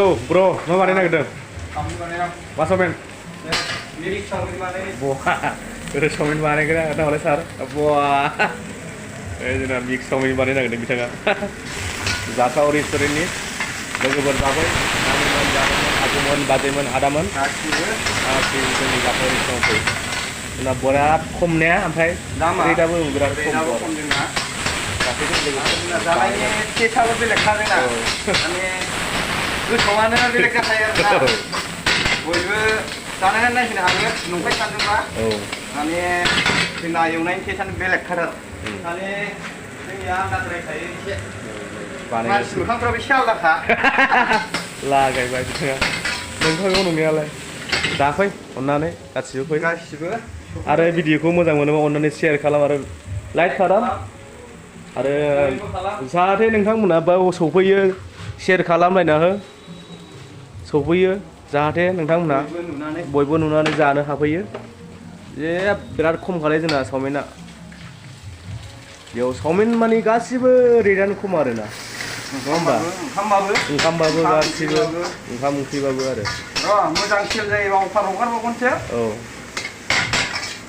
Oh bro, mau mana nak dah? Masuk men. Wah, udah somin mana kita? Ada oleh sar. Wah, jadi mix somin mana nak dah bisa kan? Jasa restoran ini, logo berapa? Kami menjaga, aku mau bagaimana ada man? Aku ini jasa restoran tu. Nah berat komnya, sampai kita pun berat kom. Tapi tu juga. Zaman ini kita lebih lekar ni lah. गोथावानो बेलेग जाखायो आरोना बयबो जानो नायफैनो हागोन नंखाय सानदोंबा माने जोंना एवनायनि टेस्टआनो बेलेगथार आरो माने जोंनिया आलादाद्रायखायो एसे मानसि मोखांफ्राबो एसे आलादाखा लागायबाय बिथाङा नोंथांखौ नंनायालाय जाफै अननानै गासिबो फै आरो भिडिअखौ मोजां मोनोबा अननानै शेयार खालाम आरो लाइक खालाम आरो जाहाथे नोंथांमोना बाव सफैयो शेयार खालामलायना हो सफैयो जाहाथे नोंथांमोना बयबो नुनानै जानो हाफैयो जे बिराद खम खालाय जोंना सावमिना बेयाव सावमिन माने गासिबो रेटआनो खम आरोना नङा होमबा ओंखामबाबो गासिबो ओंखाम ओंख्रिबाबो आरो मोजां सेल जायोबा अफार हगारबावगोनसो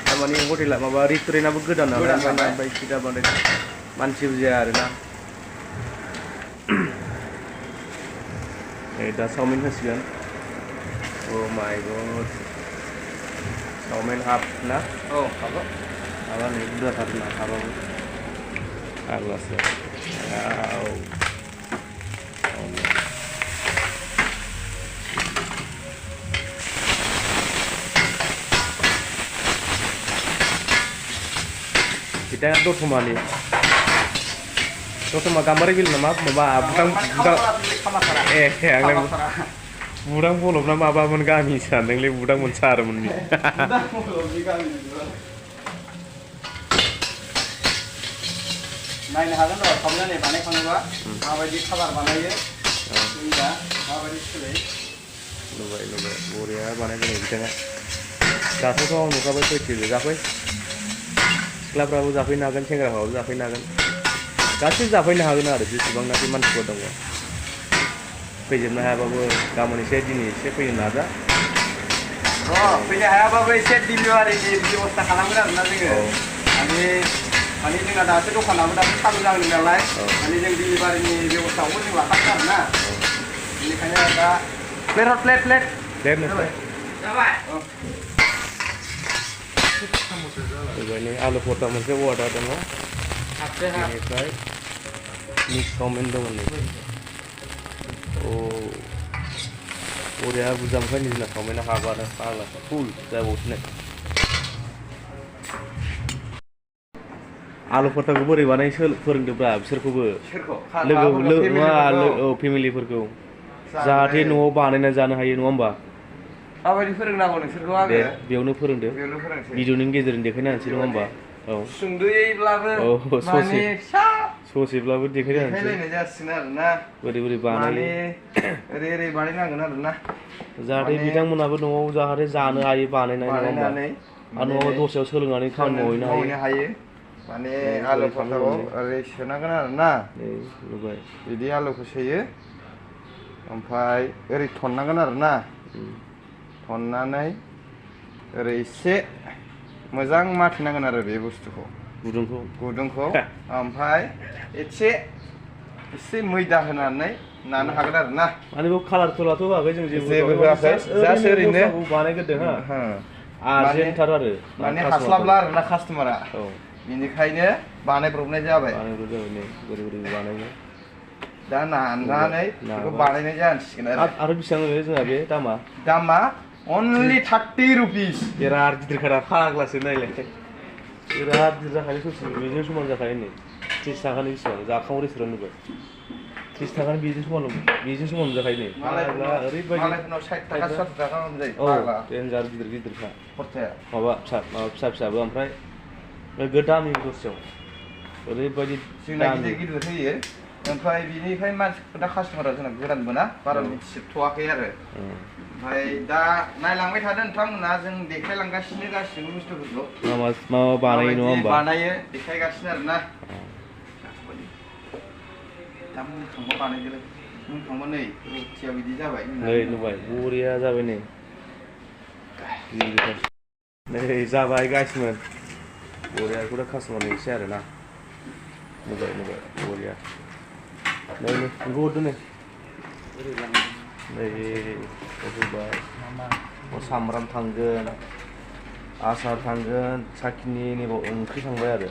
थारमाने हटेला माबा रेस्टुरेन्टआबो गोदान नालाय ओमफ्राय सिदा बांद्राय मानसिबो जाया आरोना दा सावमिन होसिगोन oh my god सावमिन हाफ ना हाबा नै बुरजाथार ना हाबाबो आगलासो kita dotoma gambar gil nama budang budang polop nama apa mun gami sandengli budang mun sar mun ni नायनो हागोन र' सावमिननि बानायखाङोबा माबायदि कालार बानायो जोंनिया माबायदि सोलाय नुबाय बरिया बानायदों बिथाङा जाथावथाव नुखाबाय फैदो जाफै सिख्लाफ्राबो जाफैनो हागोन सेंग्राफ्राबो जाफैनो हागोन गासिबो जाफैनो हागोन आरो जेसेबांनाखि मानसिफोर दङ फैजोबनो हायाबाबो गाबोन एसे दिनै एसे फैनो नाजा फैनो हायाबाबो एसे डिलिभारिनि बेबस्था खालामगोन आरोना जोङो माने जोंना दासो दखानाबो दासो चालु जादों नालाय माने जों डिलिभारिनि बेबस्थाखौबो जों लाखागोन आरोना बेनिखायनो दा प्लेट जाबाय ini आलु परता मोनसे अर्डार दङ बेनिफ्राय मिक्स चावमिन दङ नै बरिया बुरजा मोनखायो जोंना चावमिना हाबानो फाग्ला फुल जाबावसैनो आलु परताखौ बोरै बानायो फोरोंदोब्रा बिसोरखौबो लोगो फेमिलिफोरखौ जाहाथे न'आव बानायना जानो हायो नङा होमबा माबायदि फोरोंनांगौ नोंसोरखौ आङो बेयावनो फोरोंदो भिडिअनि गेजेरजों देखायना होनोसै नङा होमबा सुंद'यैब्लाबो माने ससेब्लाबो देखायलायनाय जासिगोन आरोना बोरै बानायो ओरै बानायनांगोन आरोना जाहाथे बिथांमोनाबो न'आव जाहाथे जानो हायो बानायनाय नङा होमबा आरो न'आव दस्रायाव सोलोंनानै खामानि मावहैनो हायो माने आलु परताखौ ओरै सोनांगोन आरोना बिदि आलुखौ सोयो ओमफ्राय ओरै थननांगोन आरोना थननानै ओरै एसे मोजां माथिनांगोन आरो बे बुस्थुखौ गुदुंखौ ओमफ्राय एसे मैदा होनानै नानो हागोन आरो ना माने बेयाव कालार थलाथ' होआखै जों जेबो होआखै जास्ट ओरैनो बानायग्रोदों हा आर्जेन्टथार आरो माने हास्लाबला आरोना कास्टमारा बेनिखायनो बानायब्रबनाय जाबाय बोरै बानायो दा नानानै बेखौ बानायनाय जासिगोन आरो बेसेबां जोंहा बे दामा only 30 rupees बिराद गिदिरखारा फाग्लासो नायलाय बिराद गिदिर जाखायो ससे बेजों समान जाखायो नै 30 थाखानि बेसेबां जाखां रेस्टुरेन्ट नुबाय 30 थाखानि बेजों समान जाखायो नै ओरैबायदि मालायफोरनाव 60 थाखा 70 थाखा जायो देन्जार गिदिरखा परताया माबा फिसाबो ओमफ्राय गोदामि दसेयाव ओरैबायदि जोंना गिदिर होयो ओमफ्राय बिनिफ्राय मानसिफोर दा कास्टमारा जोंना गोदानबो ना बारा मिथिजोबथ'वाखै आरो ओमफ्राय दा नायलांबाय थादो नोंथांमोना जों देखायलांगासिनो गासिबो बुस्थुफोरखौ मा बानायो नङा होमबा बानायो देखायगासिनो आरोना दा थांबा बानायदोलै मोनखांबानै रुटिया बिदि जाबाय नै नुबाय बरिया जाबाय नै नै जाबाय गाइसमोन बरिया बेखौ दा कास्टमारनो एसे आरो ना नुबाय बरिया नै बेखौ हरदो नै होबाय सामब्राम थांगोन आसार थांगोन साखिनि नैबाव ओंख्रि थांबाय आरो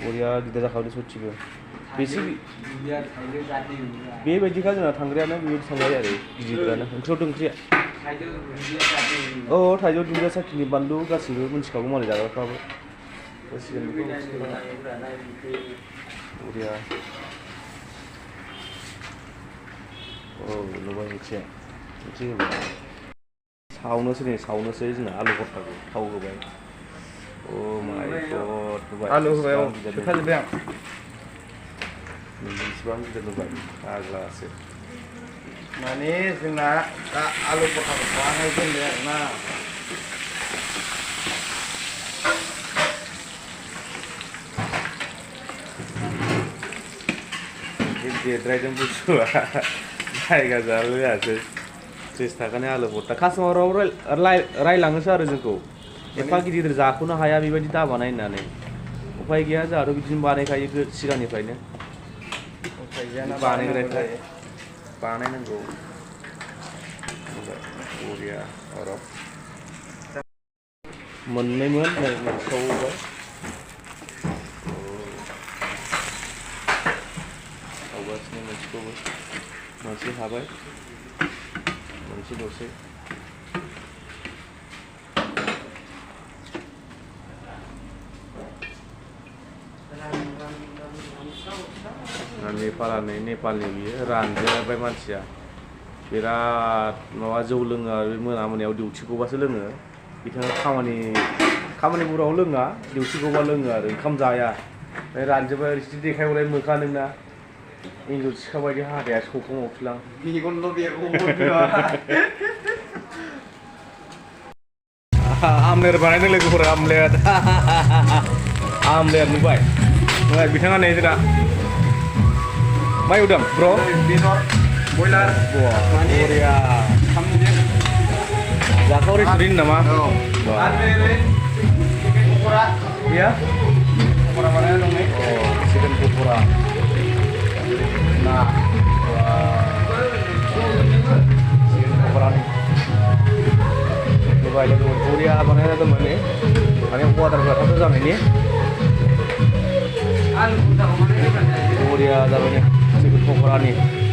बरिया गिदिर जाखाबाय सच्चिबो बेसे बेबायदिखा जोंना थांग्रायानो बेबायदि थांबाय आरो गिदिरानो ओंख्रियाव ओंख्रिया औ थाइजौ दुन्दिया साखिनि बानलु गासैबो मिन्थिखागौ मालाय जाग्राफ्राबो बरिया औ नुबाय ओंख्रि होबाय सावनोसै जोंना आलु भर्ताखौ थाव होबाय अ माय गड नुबाय आलु होबाय खोथाजोब्बाय आं बेसेबां गिदिर नुबाय फाग्लासो माने जोंना दा आलु भर्ताखौ बानायजेनबाय आरोना देद्रायदों बुस्थुआ जायगा जालायासै 30 थाखानि आलु भर्ता कास्टमाराव रायलाङोसो आरो जोंखौ एफा गिदिर जाख'नो हाया बेबायदि दाबानाय होननानै उफाय गैया जोंहाथ' बिदिनो बानायखायो सिगांनिफ्रायनो बानायनांगौ बरिया अराव मोननैमोन मोनसेयावबो सावगासिनो मोनसेखौबो मोनसे हाबाय मोनसे दसे नेपालनि बियो रानजोब्बाय मानसिया बिराद माबा जौ लोङो आरो मोनायाव डिउटि गबासो लोङो बिथाङा खामानि बुराव लोङा डिउटि गबा लोङो आरो ओंखाम जाया रानजोब्बाय ओरैसो देखायहरलाय मोखा नोंना एन्जर सिखा बायदि हाथाया सौखां आमलेट बानायदों लोगोफोर आमलेट नुबाय बिथाङा नै जोंना मा एवदों ब्र बेदर बयलार बरिया जाखाव रेस्टुरेन्ट नामा iya pokora-pokoranya dong nih chicken pokora nah chicken pokora nih coba lihat buriya banana teman nih ini water berapa jam ini buriya namanya chicken pokora nih